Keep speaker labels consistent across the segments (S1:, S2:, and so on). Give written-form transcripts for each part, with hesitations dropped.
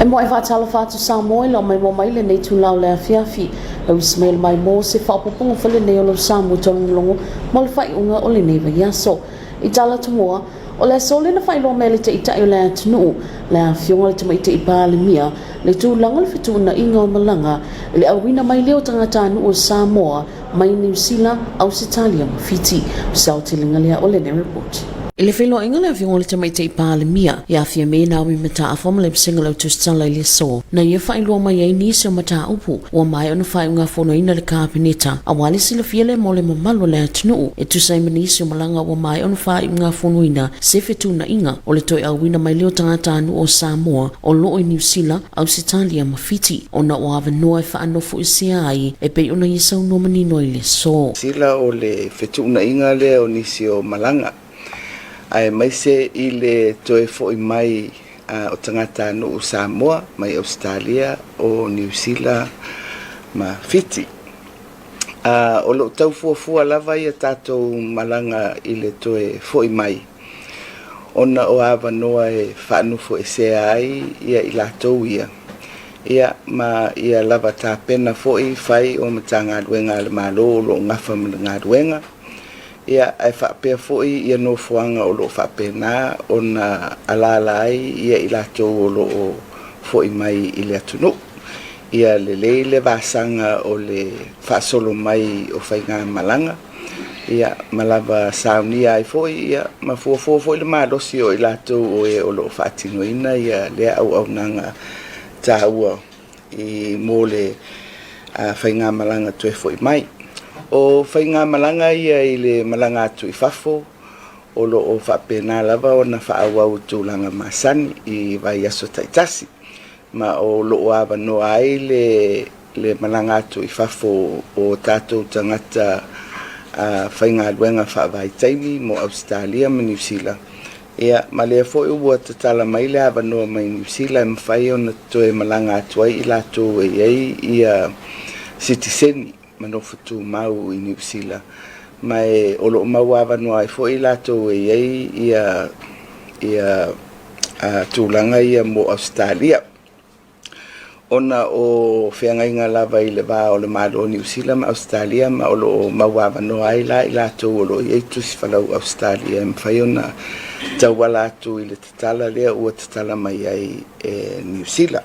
S1: E moe faatalofa atu Samoa i lau maimoa mai lenei itula o le afiafi. Lau Ismail Maimoa se faaopoopoga foi lenei o lau Samoa Taualogologo mo le faaiuga o lenei vaiaso. I tala atu o le aso lea na faailoa mai e le Taitai o le atunuu, le afioga i le Tamaitai Palemia, le tulaga o le fetuunaiga o malaga i le auina mai lea o tagatanuu o Samoa mai Niu Sila, Ausetalia ma Fiti. O se aotelega lea o lenei report. I le feiloaiga le afioga i le Tamaitai Palemia, ia Fiame Naomi Mataafa ma le Vasega o le Autusitala i le aso, na ia faailoa mai ai nisi o mataupu ua maea ona faaiugafonoina le Kapeneta, aua le silafia lea mo le mamalu o le atunuu, e tusa ai ma nisi o malaga ua maea ona faaiugafonoina se fetuunaiga o le toe auina mai lea o tagatanuu o Samoa o loo i Niu Sila, Ausetalia ma Fiti, ona o avanoa e faanofoesea ai e pei ona ia saunoa manino ai i le aso.
S2: Sila o le fetuunaiga lea o nisi o malaga, aemaise i le toe foi mai o tagatanuu Samoa mai Ausetalia, o Niu Sila ma Fiti. O lo o tau fuafua lava ia tatou malaga i le toe foi mai ona o avanoa e faanofoesea ai ia i latou ia, ia ma ia lava tapena foi fai o Matagaluega a le Malo o lo o gafa ma le galuega, ia ae faapea foi ia nofoaga o lo o faapena ona alaala ai ia i latou o lo o foi mai i le atunuu. Ia lelei le vasaga o le faasolo mai o faigamalaga, ia ma lava saunia ai foi ia ma fuafua foi le malosi o i latou o e o lo o faatinoina ia lea auaunaga taua i mo le faigamalaga toe foi mai. O faigamalaga ia i le malaga atu i fafo, o lo o faapena lava ona faaauau i tulaga masani i vaiaso taitasi, ma o lo o avanoa ai le malaga atu i fafo o tatou tagata faigaluega faavaitaimi mo Ausetalia ma Niu Sila. Ia, ma lea foi ua tatala mai le avanoa mai Niu Sila e mafai ona toe malaga atu ai i latou e i ai ia sitiseni ma nofo tumau i Niu Sila, ma e o lo o maua avanoa ai foi i latou e i ai ia tulaga ia mo Ausetalia. Ona o feagaiga lava i le va o le Malo o Niu Sila ma Ausetalia, ma o lo o maua avanoa ai la i latou o lo o i ai tusi falau Ausetalia e mafai ona tauala atu i le tatala lea ua tatala mai ai e Niu Sila.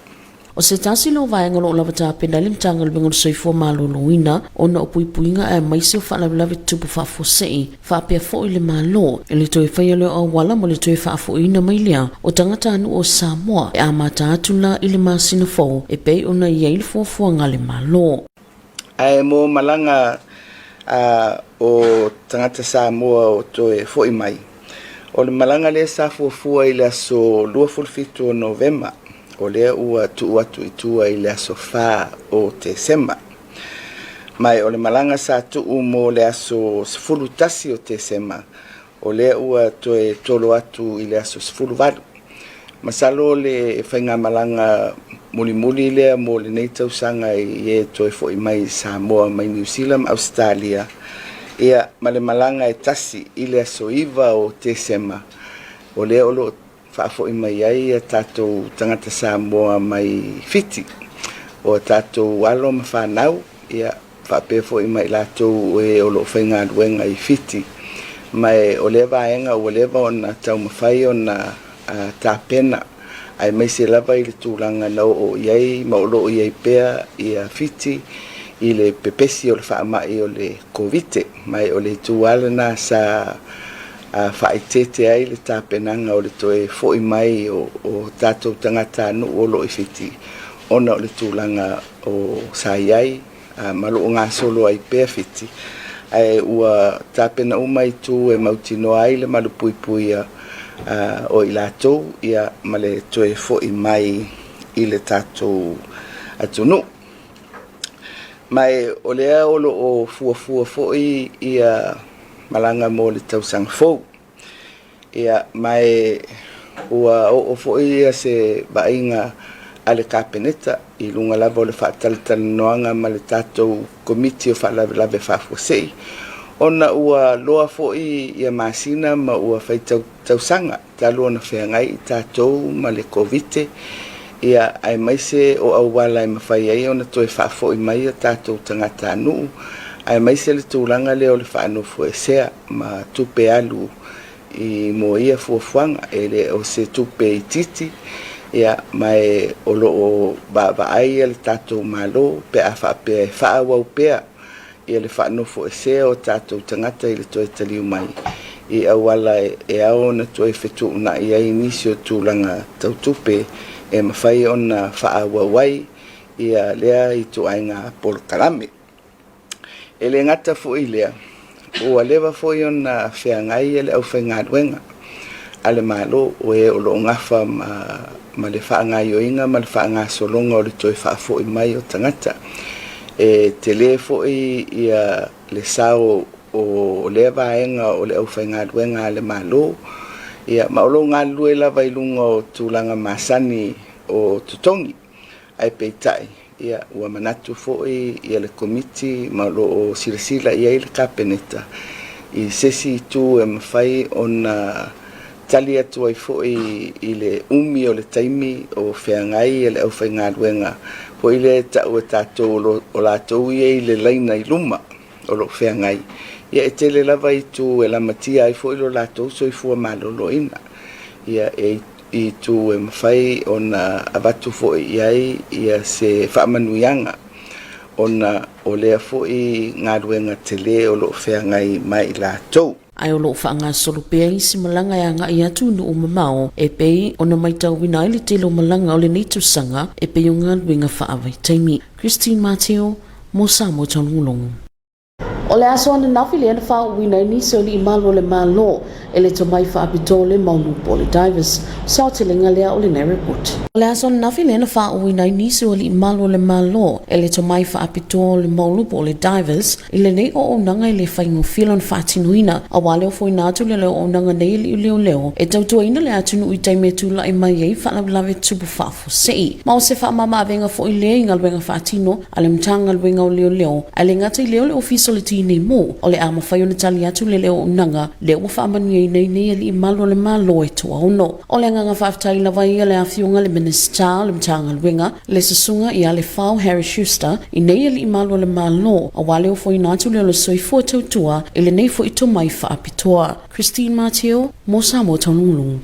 S1: O se tasi lea o vaega o lo o lava tapena ai le Matagaluega o le Soifua Maloloina ona o puipuiga aemaise o faalavelave tutupu faafuasei faapea foi le Malo i le toe faia lea o auala mo le toe faafoiina mai lea o tagatanuu o Samoa e amata atu la i le masina fou e pei ona i ai le fuafuaga a le Malo.
S2: Ae mo malaga o tagata Samoa o toe foi mai, o le malaga lea sa fuafua i le aso 27 o Novema, o lea ua tuu atu i tua i le aso 4 o Tesema. Ma o le malaga sa tuu mo le aso 11 o Tesema, o lea ua toe tolo atu i le aso 18. Masalo o le faigamalaga mulimuli lea mo lenei tausaga i e toe foi mai i Samoa mai Niu Sila ma Ausetalia, ia ma le malaga e tasi i le aso 9 o Tesema, o lea o lo o faafoi mai ai ia tatou tagata Samoa mai Fiti, o a tatou alo ma fanau, ia faapea foi ma i latou e o lo o faigaluega i Fiti. Ma o lea vaega ua leva ona taumafai ona tapena, aemaise lava i le tulaga na oo i ai ma o lo o i ai pea ia Fiti i le pepesi o le faamai o le Kovite. Ma o le itu lava lena sa faaeteete ai le tapenaga o le toe foi mai o tatou tagatanuu o lo o i Fiti, ona o le tulaga o sa i ai ma lo o gasolo ai pea Fiti, ae ua tapena uma itu e mautinoa ai le malupuipuia o i latou ia ma le toe foi mai i le tatou atunuu. Ma o lea o lo o fuafua foi ia malaga mo le tausaga fou. Ia, ma ua oo foi ia se vaaiga a le Kapeneta i luga lava o le faatalatalanoaga ma le tatou Komiti o Faalavelave Faafuasei, ona ua loa foi ia masina ma ua fai tausaga talu ona feagai i tatou ma le Kovite. Ia, aemaise o auala e mafai ai ona toe faafoi mai o tatou tagatanuu, aemaise le tulaga lea o le faanofoesea ma tupe alu i mo ia fuafuaga. E le o se tupe itiiti, ia, ma e o lo o vaavaai le tatou Malo pe a faapea e faaauau pea ia le faanofoesea o tatou tagata i le toe taliu mai i auala e ao ona toe fetuunai ai nisi o tulaga tau tupe e mafai ona faaauau ai ia lea ituaiga polokalame. E le gata foi i lea, ua leva foi ona feagai le aufaigaluega a le Malo o e o lo o gafa ma le faagaoioiga ma le faagasologa o le toe faafoi mai o tagata. E tele foi ia le sao o lea vaega o le aufaigaluega a le Malo, ia, ma o lo o galulue lava i luga o tulaga masani o totogi. Ae peitai, ia, ua manatu foi ia le Komiti ma o lo o silasila i ai le Kapeneta i se isi itu e mafai ona tali atu ai foi i le umi o le taimi o feagai le aufaigaluega foi lea e tau e tatou o latou ia i le laina i luma o lo o feagai. Ia, e tele lava itu e lamatia ai foi lo latou soifua maloloina. Ia, e itu e mafai ona avatu foi i ai ia se faamanuiaga ona o lea foi galuega tele o lo o feagai ma i latou.
S1: Ae o lo o faagasolo pea isi malaga e agai atu i nuu mamao e pei ona matauina ai le tele o malaga o lenei tausaga e pei o galuega faavaitaimi. Christine Mateo, mo Samoa Taulogologo. O le aso ananafi lea na faauuina ai nisi o alii malu o le Malo e le tomai faapitoa o le Maunu po o le Divers. Se aotelega lea o lenei report. O le aso ananafi lea na faauuina ai nisi o alii malu o le Malo e le tomai faapitoa o le Maunu po o le Divers i lenei auaunaga e le faigofie lona faatinoina aua le ofoina atu lea o le auaunaga nei e liuliuleo e tautuaina le atunuu i taimi e tulai mai ai faalavelave tupu faafuasei. Ma o se faamamaavega foi lea i galuega faatino a le Matagaluega o Leoleo, ae le gata i lea o le Ofisa o le Tinei Mu, o le a mafai ona tali atu le auaunaga lea ua faamanuiaina ai nei alii malu o le Malo e toaono. O le agaga faafetai lava ia le Afioga i le Minisita o le Matagaluega, le Susuga ia Lefao Harry Schuster, i nei alii malu o le Malo, aua le ofoina atu lea o le soifua tautua i lenei foi tomai faapitoa. Christine Mateo, mo Samoa Taulugulugu.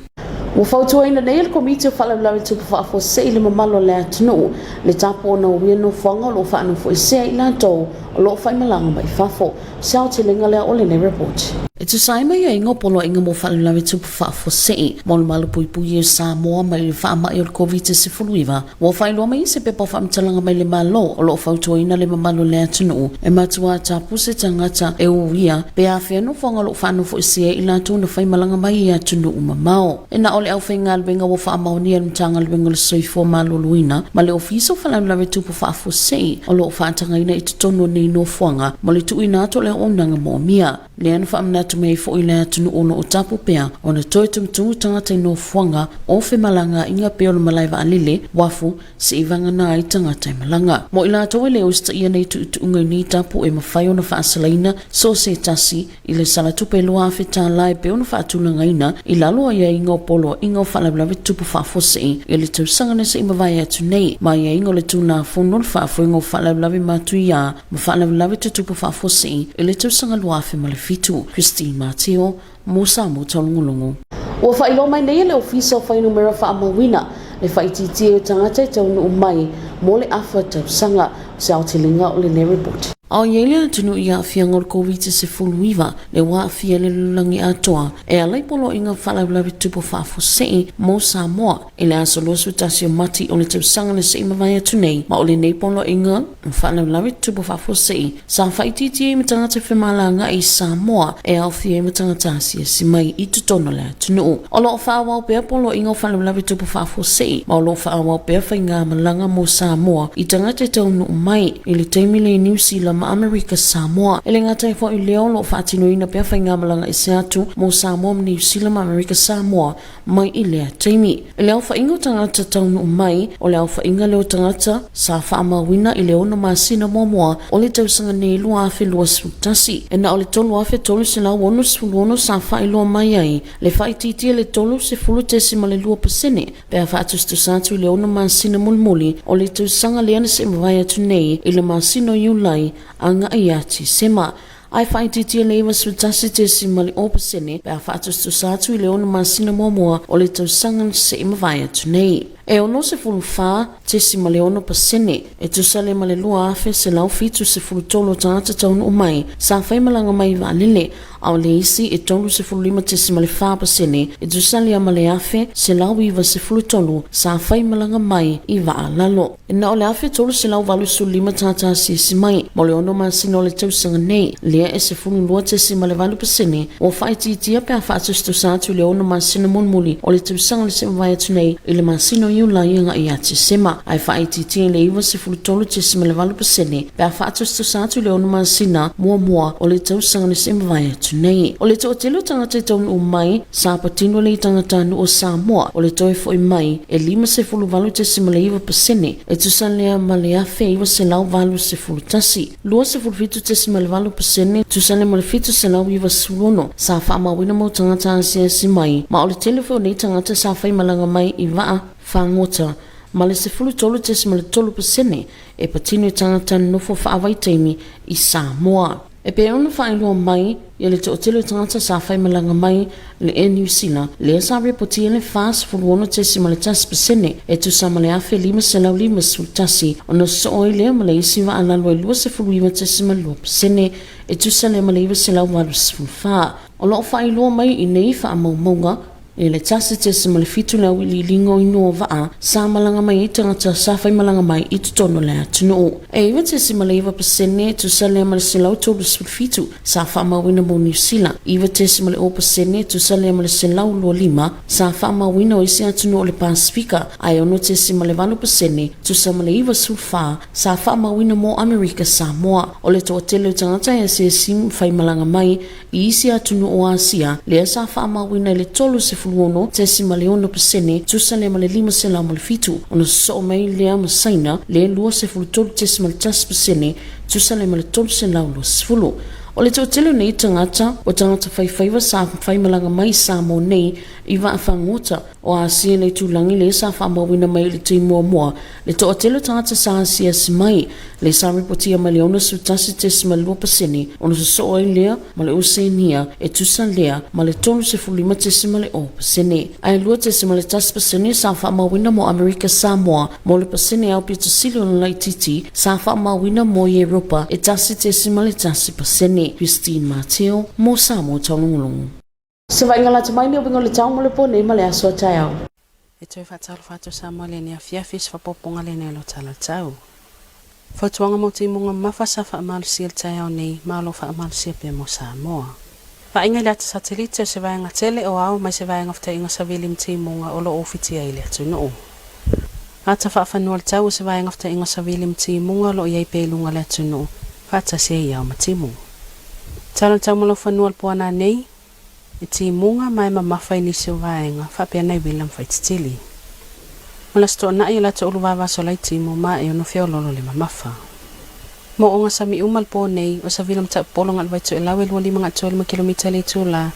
S1: Ua fautuaina nei e le Komiti o Faalavelave Tupu Faafuasei le mamalu o le atunuu le tapu ona uia nofoaga o lo o faanofoesea i latou o lo o faimalaga mai fafo. Se aotelega lea o lenei report. E tusa ai ma aiaiga o Poloaiga mo Faalavelave Tupu Faafuasei mo le Malupuipuia o Samoa mai le faamai o le Koviti-19, Ua faailoa mai se pepa faamatalaga mai le Malo o lo o fautuaina le mamalu o le atunuu e matua tapu se tagata e uia pe afea nofoaga o lo o faanofoesea i latou na faimalaga mai i atunuu mamao. E na o le aufaigaluega ua faamaonia e le Matagaluega o le Soifua Maloloina ma le Ofisa o Faalavelave Tupu Faafuasei o lo o faatagaina i totonu o nei nofoaga mo le tuuina atu o le auaunaga moomia. Lea na faamanatu mai ai foi le atunuu o lo o tapu pea ona toe tumutumu tagata i nofoaga o femalagaaiga pei o le malae vaalele, uafu, se i vagana ai tagata e malaga. Mo i latou e le usitaia nei tuutuuga i nei tapu e mafai ona faasalaina so o se tasi i le sala tupe $2,000 e pei ona faatulagaina i lalo o aiaiga o Poloaiga o Faalavelave Tutupu Faafuasei i le tausaga na se i mavae atu nei ma aiaiga o le Tulafono o le Faafoega o Faalavelave Matuia ma faalavelave tutupu faafuasei i le tausaga 2007. Christine Mateo, mo Samoa Taulogologo. Ua faailoa mai nei e le Ofisa o Fuainumera Faamauina le faaitiitia o tagata e taunuu mai mo le afa tausaga. O se aotelega o lenei report. A o i ai le atunuu i aafiaga o le Koviti-19, lea ua aafia le lalolagi atoa e ala i poloaiga faalavelave tupu faafuasei mo Samoa i le aso 21 o Mati o le tausaga na se i mavae atu nei, ma o lenei poloaiga ma faalavelave tupu faafuasei sa faaitiitia ai ma tagata femalagaai i Samoa e aofia ai ma tagata asiasi mai i totonu o le atunuu. O lo o faaauau pea poloaiga o faalavelave tupu faafuasei ma o lo o faaauau pea faigamalaga mo Samoa i tagata e taunuu mai i le taimi lea i Niu Sila. ma Amerika Samoa. E le gata ai foi i lea o lo o faatinoina pea faigamalaga ese atu mo Samoa ma Niu Sila ma Amerika Samoa mai i lea taimi. I le aofaiga o tagata taunuu mai, o le aofaiga lea o tagata sa faamauina i le ono masina muamua o le tausaga nei 2021, e na o le 3,366 sa faailoa mai ai le faaitiitia i le 30.2% pe a faatusatusa atu i le ono masina mulimuli o le tausaga lea na se'i mavae atu nei i le masina o Iulai agai ia Tesema. Ae faaitiitia le 91.0% pe a faatusatusa atu i le ono masina muamua o le tausaga na se'i mavae atu nei. E 64.6% e tusa lea ma le 2,173 o tagata taunuu mai sa faimalaga mai i vaalele, a o le isi e 35.4% e tusa lea ma le 1,193 sa faimalaga mai i vaa lalo. E na o le 1,385 tagata asiasi mai mo le ono masina o le tausaga nei, lea e 12.8% ua faaitiitia pe a faatusatusa atu i le ono masina mulimuli o le tausaga na se'i mavae atu nei i le masina o Iulai agai ia Tesema, ae faaitiitia i le 93.8% pe a faatusatusa atu i le ono masina muamua o le tausaga na se'i mavae atu nei. O le toatele o tagata i taunuu mai sa patino le i tagatanuu o Samoa o le toe fo'i mai e 58.9% e tusa lea ma le 1,981. 27.8% tusa lea ma le 796 sa faamauina mo tagata asiasi mai, ma o le tele foi o nei tagata sa faimalaga mai i vaa fagota ma le 13.3% e patino i tagata nonofo faavaitaimi i Samoa. E pei ona faailoa mai ia le toatele o tagata sa faimalaga mai le Air New Sila, lea sa repotia le 46.1% e tusa ma le 1,551, ona sosoo ai lea ma le isi vaa lalo e 29.2% e tusa lea ma le 984. O lo o faailoa mai i nei faamaumauga i le 1.7 le auiliiliga o inoa vaa sa malaga mai ai tagata sa faimalaga mai i totonu o le atunuu. E 9.9% e tusa lea ma le 137 sa faamauina mo Niu Sila, 9.0% e tusa lea ma le 125 sa faamauina o isi atunuu o le Pasefika, ae 6.8% tusa ma le 94 sa faamauina mo Amerika Samoa. O le toatele o tagata e asiasi ma faimalaga mai i isi atunuu o Asia, lea sa faamauina i le 36.6% tusa lea ma le 507, ona sosoo mai lea ma Saina, le 23.1% tusa lea ma le 320. O le toatele o nei tagata, o tagata faifaiva sa faimalaga mai i Samoa nei i vaa fagota o Asia i le itulagi lea sa faamauina mai i le taimi muamua le toatele o tagata sa asiasi mai, lea sa ripotia mai le 61.2% ona sosoo ai lea ma le Oceania e tusa lea ma le 35.0%. Ae 2.1% sa faamauina mo Amerika Samoa mo le pasene aupito sili ona laitiiti sa faamauina mo Europa e 1.1%. Christine Martell mo Samoa Taulogologo. Se vaaiga lata mai le uiga o le tau mo le po nei ma le aso a taeao.
S3: E toe faatalofa atu Samoa lenei afiafi i se faaopoopoga lenei o lo talatau. Fautuaga mo timuga mamafa sa faamalosia i le taeao nei ma o lo o faamalosia pea mo Samoa. Vaaiga i le ata satelite o se vaega tele o ao mai se vaega o fetaiga savili ma timuga o lo o ufitia ai le atunuu. Ata faafanua le tau o se vaega fetaiga savili ma timuga o lo o i ai pea i luga o le atunuu faatasi ai i ao ma timuga. Tala le tau ma lou fanua le poana nei, E timuga ma e mamafa i nisi o vaega faapea nai uila ma faititili. O le Aso Toonai o le ata ulu vavaso lai timu ma e ono feololo le mamafa. Mo oga sami uma le po nei, o sa vila matau-polo nga le vai toelau e lua lima nga toelima kilomita le itula,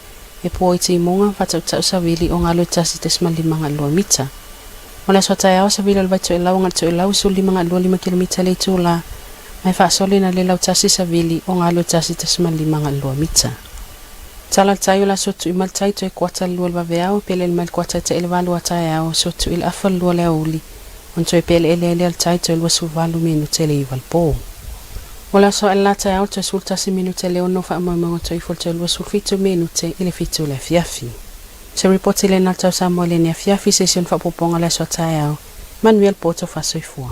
S3: e pua i timuga, faatautau sa vili o nga lua 1.5 nga lua mita. O le aso taeao sa vila o le vai toelau nga le toelau e 15 nga lua lima kilomita le itula, ma e faasoli na le lautasi sa vili o nga lua 1.5 nga lua mita. Tala le tai o le aso tui ma le tai toe kuata le lua le vaveao, peleele mai le kuata e taʻi le valu a taeao, aso tui le afa le lua le aoauli, ona toe peleele ai lea le tai toe 28 minute le iva le po. O le aso aʻe le la taeao le toe 11 minute le ono faamoemoega toe ifo le toe 27 minute i le fitu le afiafi. Se ripoti lena a le Tau Samoa i lenei afiafi se isi ona faaopoopoga le aso a taeao. Manuia le po tofa soifua.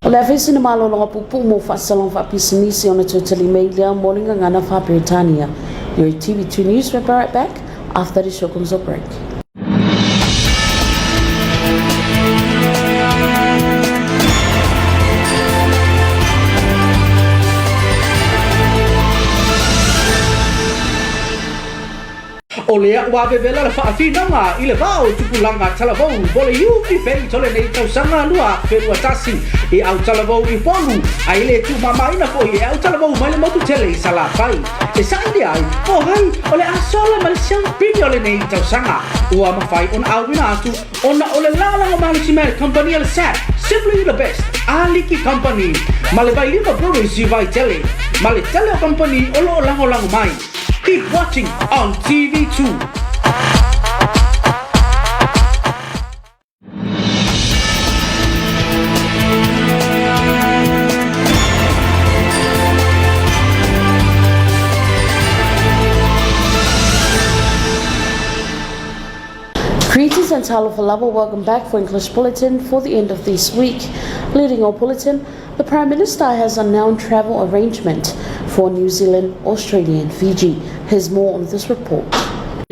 S1: O le afe sina malologa puupuu mo faasalaga faapisinisi ona toe tali mai lea mo le gagana faa-Peretania. Your TV2 News will be right back after this short commercial break.
S4: O lea ua vevela le faafinauga i le va o tupulaga talavou mo le Youth Debate o lenei tausaga 2021 i au talavou i Upolu, a i le tuumamaina foi e au talavou mai le motu tele i Salafai. E saili ai po o ai o le a sola ma le siamupini o lenei tausaga. Ua mafai ona auina atu ona o le lagolago malosi mai a le kamupani a le SAP, Simply the Best, Aliki Company, ma le Vailima Breweries i Vaitele, ma le tele o kamupani o lo o lagolago mai. Keep watching on TV2.
S1: Greetings and talofa lava, welcome back for English Bulletin for the end of this week. Leading our bulletin, the Prime Minister has announced travel arrangement for New Zealand, Australia and Fiji. Here's more on this report.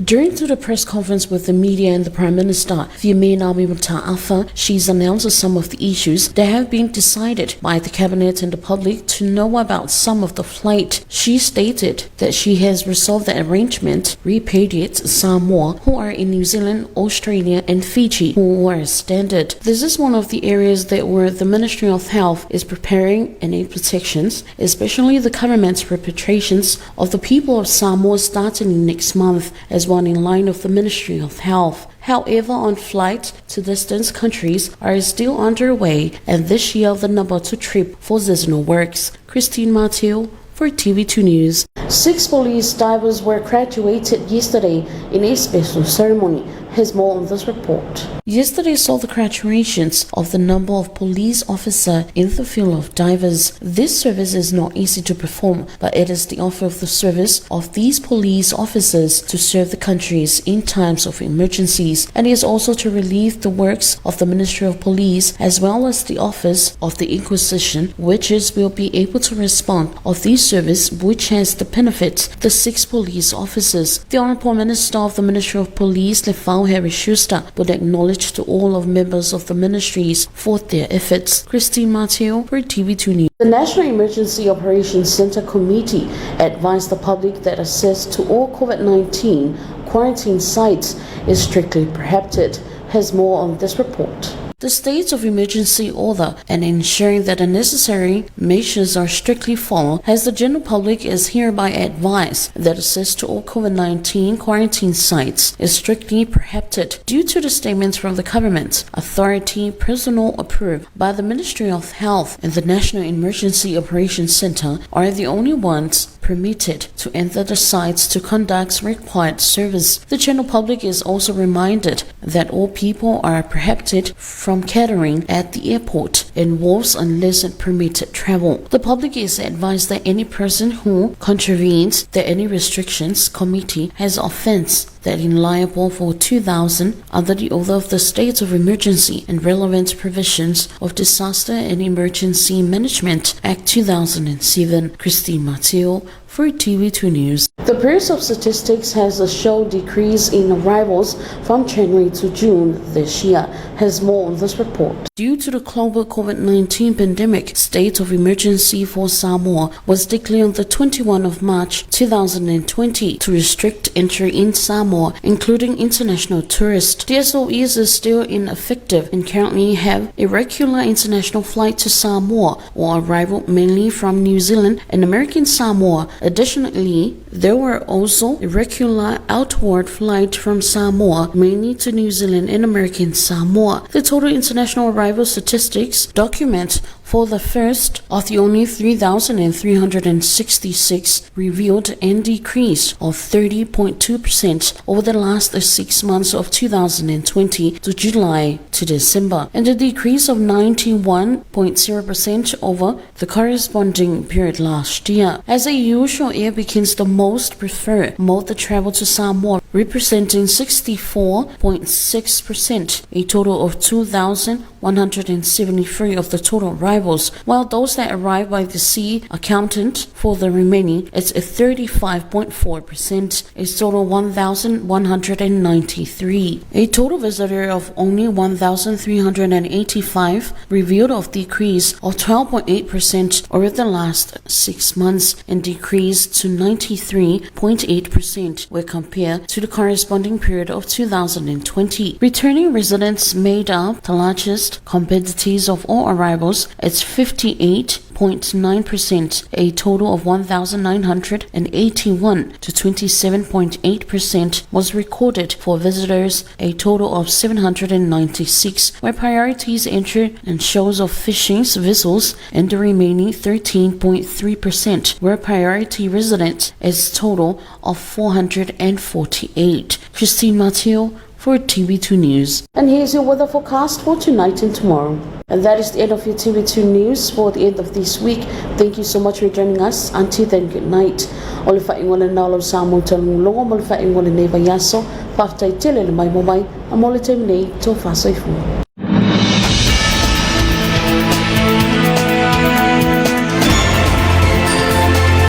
S1: During to the press conference with the media and the Prime Minister, Fiamena Mata'afa, she's announced some of the issues that have been decided by the cabinet and the public to know about some of the flight. She stated that she has resolved the arrangement repatriates Samoa who are in New Zealand, Australia and Fiji who are standard. This is one of the areas that where the Ministry of Health is preparing any protections, especially the government's repatriations of the people of Samoa starting next month as one in line of the Ministry of Health. However, on flights to distant countries are still underway, and this year the number to trip for seasonal works. Christine Mateo for TV2 News. Six police divers were graduated yesterday in a special ceremony. Here's more on this report. Yesterday saw the graduations of the number of police officers in the field of divers. This service is not easy to perform, but it is the offer of the service of these police officers to serve the countries in times of emergencies, and is also to relieve the works of the Ministry of Police as well as the Office of the Inquisition, which is will be able to respond of this service which has the benefit the six police officers. The Honorable Minister of the Ministry of Police, Lefau Harry Schuster, would acknowledge to all of members of the ministries for their efforts. Christine Mateo for TV2 News. The National Emergency Operations Center Committee advised the public that access to all COVID-19 quarantine sites is strictly prohibited. Has more on this report. The state of emergency order and ensuring that the necessary measures are strictly followed as the general public is hereby advised that access to all COVID-19 quarantine sites is strictly prohibited due to the statements from the government authority personnel approved by the Ministry of Health and the National Emergency Operations Center are the only ones permitted to enter the sites to conduct required service. The general public is also reminded that all people are prohibited from catering at the airport and wharves unless permitted travel. The public is advised that any person who contravenes the any restrictions committee has offense that is liable for 2000 under the order of the state of emergency and relevant provisions of Disaster and Emergency Management Act 2007. Christine Mateo for TV2 News. The Bureau of Statistics has a shown decrease in arrivals from January to June this year. Has more on this report. Due to the global COVID-19 pandemic, state of emergency for Samoa was declared on the 21 of March 2020 to restrict entry in Samoa, including international tourists. The SOEs is still ineffective and currently have irregular international flight to Samoa or arrival mainly from New Zealand and American Samoa. Additionally, there were also irregular outward flights from Samoa, mainly to New Zealand and American Samoa. The total international arrival statistics document for the first of the only 3,366 revealed an decrease of 30.2% over the last 6 months of 2020 to July to December, and a decrease of 91.0% over the corresponding period last year. As a usual, air begins the most preferred mode to travel to Samoa, representing 64.6%, a total of 2,100. 173 of the total arrivals, while those that arrived by the sea accounted for the remaining it's 35.4%, a total 1,193. A total visitor of only 1,385 revealed of decrease of 12.8% over the last 6 months and decreased to 93.8% when compared to the corresponding period of 2020. Returning residents made up the largest quantities of all arrivals at 58.9%, a total of 1,981 to 27.8% was recorded for visitors, a total of 796, where priorities entered and shows of fishing vessels, and the remaining 13.3% were priority residents, as total of 448. Christine Mateo for TV2 News. And here's your weather forecast for tonight and tomorrow. And that is the end of your TV2 News for the end of this week. Thank you so much for joining us. Until then, good night. O le faaiuga lena o lau Samoa Talomologo ma le faaiuga o lenei vaiaso. Faafetai tele le maimoa mai a mo le taimi nei, tofa soifua.